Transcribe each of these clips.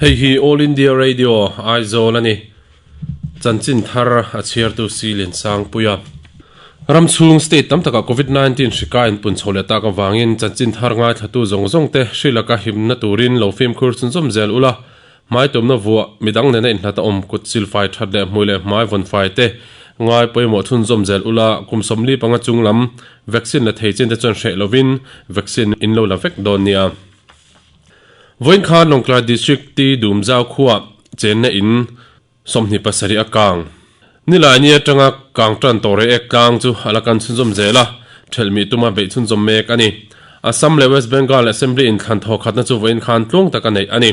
Hei hi All India Radio, Aizawl a ni. Chanchin thar a chhiartu Si Liansangpuia. Ram chhung state tam takah Covid 19 hri kai an pun chho leh tak avangin chanchin thar ngaithlatu zawng zawng te hri laka himna turin lo fimkhur chhunzawm zel ula, hmai tumna vuah, midang nena inhlat a awm kut silfai that leh hmui leh hmai vawnfai te ngai pawimawh chhunzawm zel ula, kum 45 chung lam vaccine la thei chin te chuan hreh lovin vaccine in lo la vek dawn nia. Vawiin khan Lawngtlai District Ti Dumzau khuaa chenna in 27 a kang. Nilai ni atanga kang tan tawh rei ek tlang chu a la kan chhunzawm zel a, thelhmih tuma beih chhunzawm mek a ni. Assam leh West Bengal Assembly inthlan thaw khatna chu vawiin khan tluang tak a neih a ni.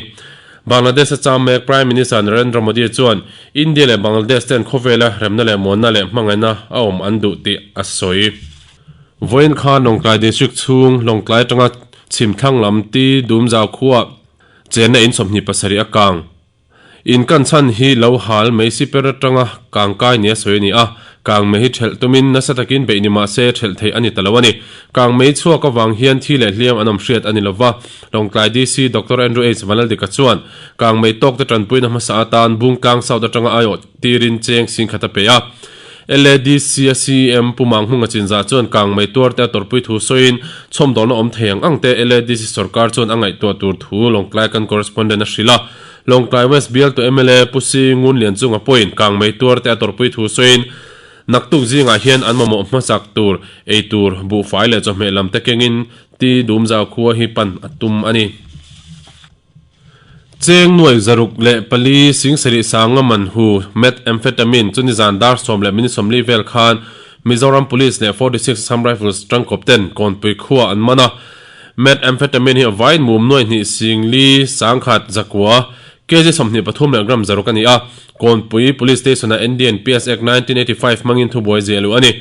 Bangladesh a cham mek Prime Minister Narendra Modi chuan India leh Bangladesh ten khawvela remna leh muanna leh hmangaihna a awm an duh tih a sawi. Vawiin khan Lawngtlai District chhung Lawngtlai atanga chhimthlang lam Ti Dumzau khuaa chenna in 27 a kang. In kan chhan hi lo hal mai siper atanga kang kai nia sawi a ni a, kang mei hi thelh tumin nasa takin beih ni mah se thelh theih a ni ta lo a ni. Kang mei chhuak avang hian thi leh hliam an awm hriat a ni lo va, Lawngtlai DC Doctor Andrew H Vanaldika chuan kang mei tawkte tanpuina hmasa atan Bungtlang South atanga aiawh tirin cheng singkhat a pe a. LADC a CEM Pu Manghmunga Chinzah chuan kang mei tuar te a tawrhpui thu sawiin chhawmdawlna awm thei ang ang te LADC sorkar chuan a ngaihtuah tur thu Lawngtlai kan correspondent a hrilh a. Lawngtlai West bialtu mla Pu Si Ngun Lian chunga pawhin kang mei tuar te a tawrhpui thu sawiin naktuk zingah hian an mamawh hmasak tur ei tur buhfai leh chawhmeh lam te kengin Ti Dumzau khua hi pan a tum a ni. Cheng nuai 604 singsarih sanga man hu methamphetamine chu nizan dar sawm leh minute 40 vel khan Mizoram Police leh 46 Assam Rifles tangkawp ten Kawnpui khua an man a. Methamphetamine hi a vaiin mum nuai hnih sing li sangkhat zakua kg 23 leh gram 6 a ni a. Kawnpui Police Station-ah NDNPS Act 1985 hmangin thubuai ziah luh a ni.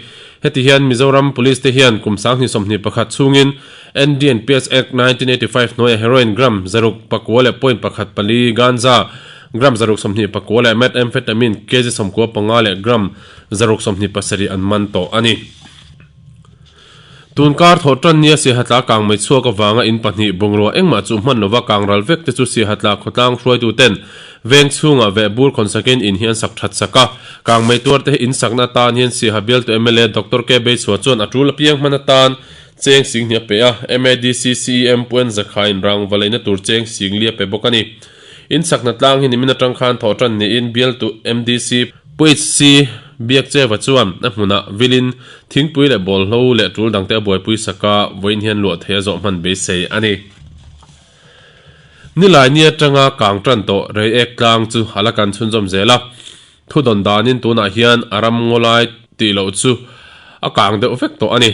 Heti hian Mizoram Police te hian kum 2021 chhungin NDNPS Act 1985 hnuaia heroin gram 6 pakua leh point pakhat pali, ganja gram 629 leh methamphetamine kg 95 leh gram 627 an man tawh a ni. Tun kar thawh tan nia Siahatla kang mai chhuak avanga in pahnih bungrua engmah chu hman lova kang ral vek te chu Siahatla khawtlang hruaitu ten veng chhungah veh bur khawnsakin in hi an sak that sak a. Kang mai tuar te hi in sakna atan hian Siaha bialtu mla Doctor K Beichhua chuan a tul apiang hman atan Cheng sing hnih a pe a, MADC CEM Puan Zakha in rang va leina tur cheng sing li a pe bawk a ni. In sakna tlang hi nimin atang khan thawh tan niin bialtu MDC Pu HC Biakcheva chuan a hmunah vilin thingpui leh bawlhlo leh tul dangte a buaipui sak a, vawiin hian luah thei a zawh hman beisei a ni. Nilai ni atanga kang tan tawh Reiek tlang chu a la kan chhunzawm zel a, Thu dawn danin tunah hian a ram ngaw lai tih loh chu a kang deuh vek tawh a ni.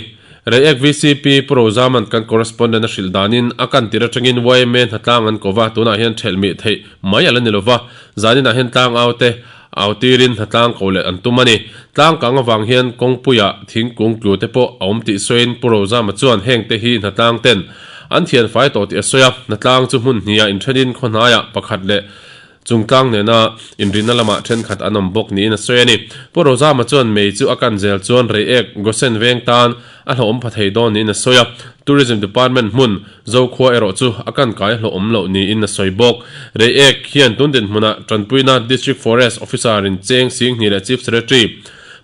Reiek vcp Pu Rozaman kan correspondent a hrilh danin a kan tir atangin yma hnatlang an ko va, tunah hian thelh mih theih mai a la ni lova, zaninah hian tlang au te au tirin hnatlang ko leh an tum a ni. Tlang kang avang hian kawngpuiah thingkung tlu te pawh a awm tih sawiin Pu Rozama chuan heng te hi hnatlang ten an thian fai tawh tih a sawi a, hnatlang chu hmun hniah inthenin khawhnaiah pakhat leh Chungtlang nena inrinna lamah thenkhat an awm bawk niin a sawi a ni. Pu Rozama chuan mei chu a kan zel chuan Reiek Gosen veng tan a hlauhawm pha thei dawn niin a sawi a. Tourism Department hmun Zokhua erawh chu a kan kai hlauhawm loh niin a sawi bawk. Reiek hian tun dinhmunah tanpuina District Forest Officer in cheng Singhnih leh Chief Secretary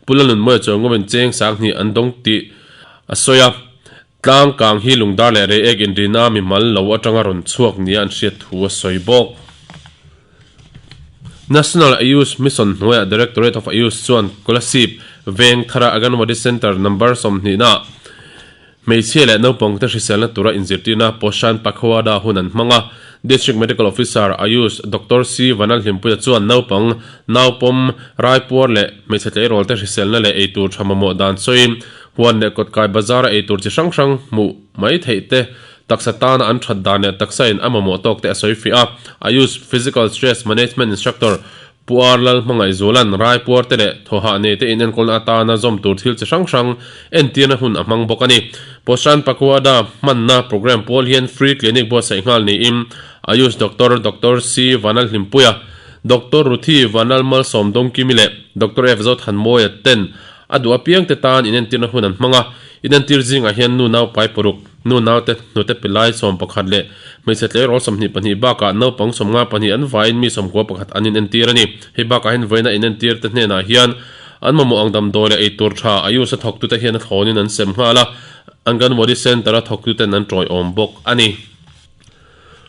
Pu Lalnunmawia Chuangomin cheng Sanghnih an dawng tih a sawi a. Tlang kang hi lungdar leh reiek inrina mimal lo atanga rawn chhuak nia an hriat thu a sawi bawk. National Ayush Mission hnuaiah Directorate of Ayush chuan Kolasib veng thara Anganwadi Centre number 20 ah hmeichhia leh naupangte hriselna tura inzirtirna Poshan Pakhwada hun an hmang a. District Medical Officer Ayush Doctor C Vanlalhlimpuia chuan naupang, naupawm, raipuar leh hmeichhe tleirawlte hriselna leh eitur tha mamawh dan sawiin Huan leh kawtkai bazara ei tur chi hrang hrang hmuh mai theih te, taksa tana an that dan leh taksa in a mamawh tawk te a sawi fiah a. Ayush Physical Stress Management Instructor Pu R Lal Hmangaihzuala'n raipuar te leh thawhah nei te inenkawlna atana zawm tur thil chi hrang hrang entirna hun a hmang bawk a ni. Poshan Pakhwada hmanna program pawl hian free clinic buatsaih nghal niin Ayush Doctor Doctor C Vanlalhlimpuia, Doctor Ruthi Vanlalmalsawm Dawngkimi leh Doctor F Zothanmawia ten A duh apiang te tan inentirna hun an hmang a, inentir zingah hian nu naupai paruk, Nu naute hnute pe lai 11 leh hmeichhe tleirawl 22 bakah naupang 52 an vaiin mi 91 an inentir a ni. Hei bakah hian vawiina inentir te hnenah hian an mamawh ang damdawi leh eitur tha Ayush a thawktute hian a thlawnin an sem nghal a, Anganwadi Centre a thawktuten an tawiawm bawk a ni.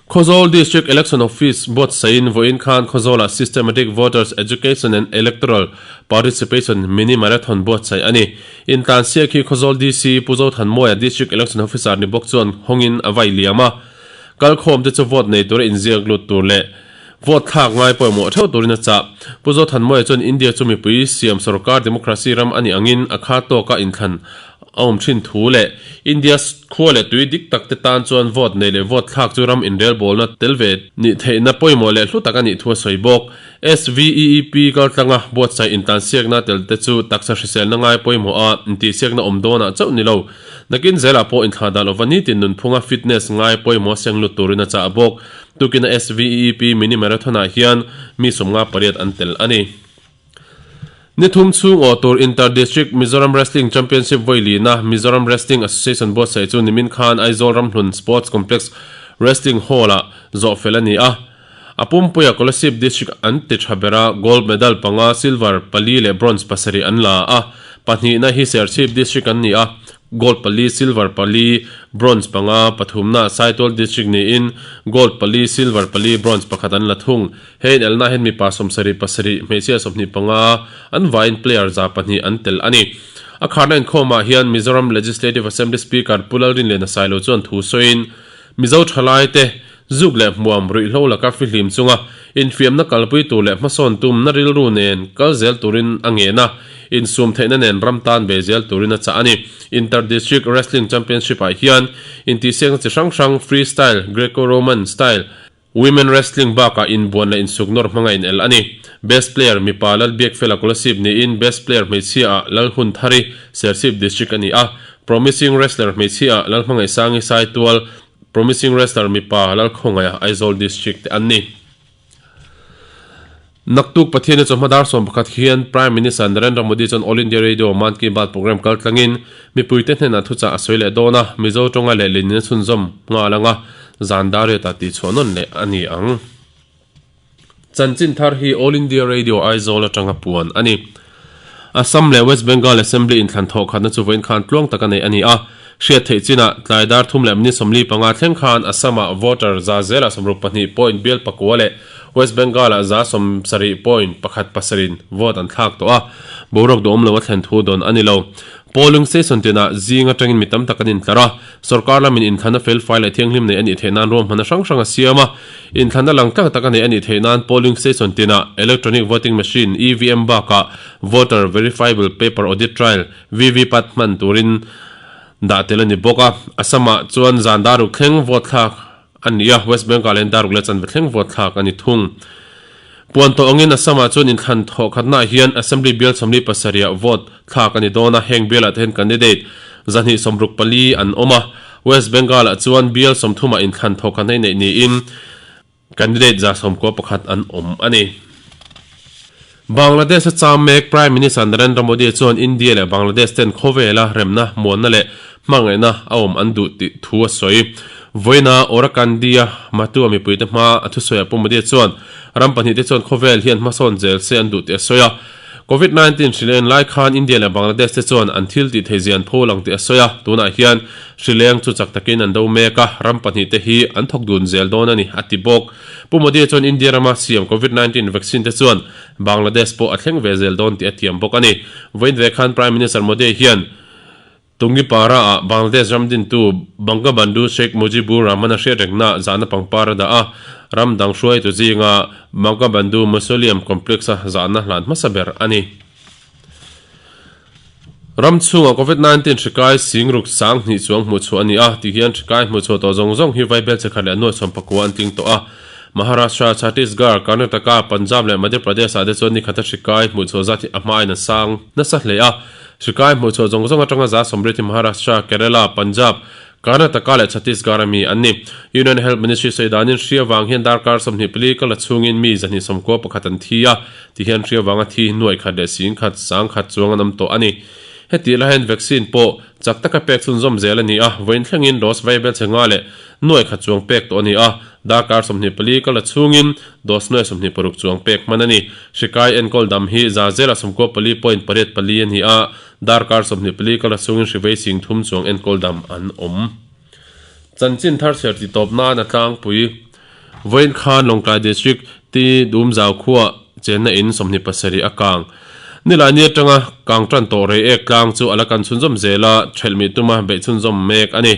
Khawzawl District Election Office buatsaihin vawiin khan Khawzawlah Systematic Voters Education and Electoral Participation Mini Marathon buatsaih a ni. Intlansiak hi Khawzawl DC Pu Zothanmawia District Election Officer ni bawk chuan hawngin a vai liam a. Kalkhawm te chu vote nei tura inziak lut tur leh vote thlak ngai pawimawh theuh turin a chah. Pu Zothanmawia chuan India chu mipui siam sorkar democracy ram a nih angin a kha tawka inthlan a awm thin thu leh India khua leh tui dik tak te tan chuan vote nei leh vote thlak chu ram inrelbawlna tel ve nih theihna pawimawh leh hlu tak a nih thu a sawi bawk. SVEEP kaltlanga buatsaih intlansiakna tel te chu taksa hriselna ngai pawimawh a intihsiakna awm dawnah chauh ni lo. Nakin zelah pawh inthlah dan lova nitin nunphunga fitness ngai pawimawh seng lut turin a chah bawk. Tukina SVEEP mini marathon-ah hian mi 58 an tel a ni. Ni thum chhung aw tur Inter District Mizoram Wrestling Championship vawi lina Mizoram Wrestling Association buatsaih chu nimin khan Aizawl Ramhlun Sports Complex Wrestling Hall-ah zawh fel a ni a. A pumpuia Kolasib District an ti tha ber a, gold medal panga, silver pali leh bronze pasarih an la a. Pahnihna hi Serchhip District an ni a, Gold pali, silver pali, bronze panga, pathumna Saitual District niin gold pali, silver pali, bronze pakhat an la thung. He inelna hian mipa 77, hmeichhia 25, an vaiin player 200 an tel a ni. A kharna inkhawmah hian Mizoram Legislative Assembly Speaker Pu Lalrinliana Sailo chuan thu sawiin, Mizo thalaite zuk leh hmuam ruihhlo laka fihlim chunga infiamna kalpui tur leh hmasawn tumna rilru nen kal zel turin a ngen a, insum theihna nen ram tan ve zel turin a chah a ni. Inter District Wrestling Championship-ah hian intihsiakna chi hrang hrang Freestyle, Greco-Roman Style, Women Wrestling bakah inbuan leh insuk nawr hmanga inel a ni. Best Player mipa Lalbiakfela Kolasib niin Best Player hmeichhia-ah Lalhunthari, Serchhip District a ni a. Promising Wrestler hmeichhia-ah Lalhmangaihsangi Saitual, Promising Wrestler mipa Lalkhawngaia, Aizawl District te an ni. Naktuk Pathian-a chawhma dar 11 hian Prime Minister Narendra Modi chuan All India Radio Mann Ki Baat programme kaltlangin mipuite hnenah thuchah a sawi leh dawn a, Mizo tawnga leh linin a chhunzawm nghal anga zan dar riatah tihchhuah nawn leh a ni ang. Chanchin thar hi All India Radio Aizawl atanga puan a ni. Assam leh West Bengal Assembly inthlan thawh khatna chu vawiin khan tluang taka neih a ni a. Hriat theih chinah tlai dar thum leh minute 45 thleng khan Assam-ah voter 162 point bial pakua leh West Bengal-ah 70 point pakhat pasarin vote an thlak tawh a, boruak duhawm lo a thlen thu dawn a ni lo. Polling station tinah zing atangin mi tam tak an intlar a, sorkar lamin inthlana felfai leh thianghlim nei a nih theih nan ruahmanna hrang hrang a siam a, inthlana lang tlang tak a nei a nih theih nan polling station tinah electronic voting machine, EVM, bakah voter verifiable paper audit trail, VVPAT, hman turin dah tel a ni bawk a. Assam-ah chuan zan daruk thleng vote thlak a ni a, West Bengal hian daruk leh chanve thleng vote thlak a ni thung. Puan tawh angin Assam-ah chuan inthlan thawh khatnaah hian Assembly bial 47 ah vote thlak a ni dawn a, heng bialah te hian candidate 264 an awm a, West Bengal-ah chuan bial 30 ah inthlan thawh khatna hi neih niin candidate 91 an awm a ni. Bangladesh-a cham mek Prime Minister Narendra Modi chuan India leh Bangladesh ten khawvela remna, muanna leh hmangaihna a awm an duh tih thu a sawi. Vawiina Orakandi-a Matua mipuite hma a thusawiah Pu Modi chuan ram pahnihte chuan khawvel hian hmasawn zel se an duh tih a sawi a. Covid 19 hrileng lai khan India leh Bangladesh te chuan an thil tih theih zian pho lang tih a sawi a, tunah hian hrileng chu chak takin an do mek a, ram pahnihte hi an thawk dun zel dawn a ni, a ti bawk. Pu Modi chuan India rama siam Covid 19 vaccine te chuan Bangladesh pawh a thleng ve zel dawn tih a tiam bawk a ni. Vawiin ve khan Prime Minister Modi hian Tungipara ah Bangladesh ram dintu Bangabandhu Sheikh Mujibur Rahman a hriat rengna zahna pangpar a dah a, ram dang hruaitu zinga Bangabandhu Mausoleum Complex a zahna hlan hmasa ber a ni. Ram chhungah Covid 19 hri kai singruk sang hnih chuang hmuh chhuah a ni a, ti hian hri kai hmuh chhuah tawh zawng zawng hi Vaibel chekhat leh nuai 19 an tling tawh a. Maharashtra, Chhattisgarh, Karnataka, Punjab leh Madhya Pradesh ah te chuan ni khata hri kai hmuh chhuah zat hi a hmain a sang nasa hle a. Hri kai hmuh chhuah zawng zawng atanga 80 hi Maharashtra, Kerala, Punjab, Karnataka leh Chhattisgarh a mi an ni. Union Health Ministry sawi danin hri avang hian darkar 24 kal a chhungin mi 291 an thi a, ti hian hri avanga thi nuaih khat leh sing khat, sang khat chuang an awm tawh a ni. Heti lai hian vaccine pawh Chak taka pek chhunzawm zel a ni a, vawiin thlengin dose vaibel chhe nga leh nuai khat chuang pek tawh a ni a, darkar 24 kal la chhungin dose nuai 26 chuang pek hman a ni. Hrikai enkawl dam hi za zela 94.84 a ni a, darkar 24 kal la chhungin hrivei sing thum chuang enkawl dam an awm. Chanchin thar chhiar tih tawp nan a tlangpui. Vawiin khan Lawngtlai District Ti Dumzau khuaa chenna in 27 a kang. Nilaini atanga kang tan tawh rei ek tlang chu a la kan chhunzawm zel a, thelhmih tuma beih chhunzawm mek a ni.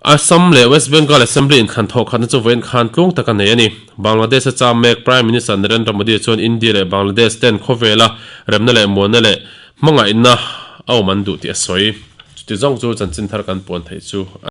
Assam leh West Bengal Assembly inthlan thawh khatna chu vawiin khan tluang tak a nei a ni. Bangladesh a cham mek Prime Minister Narendra Modi chuan India leh Bangladesh ten khawvela remna leh muanna leh hmangaihna a awm an duh tih a sawi. Chuti zawng chu chanchin thar kan puan theih chu a.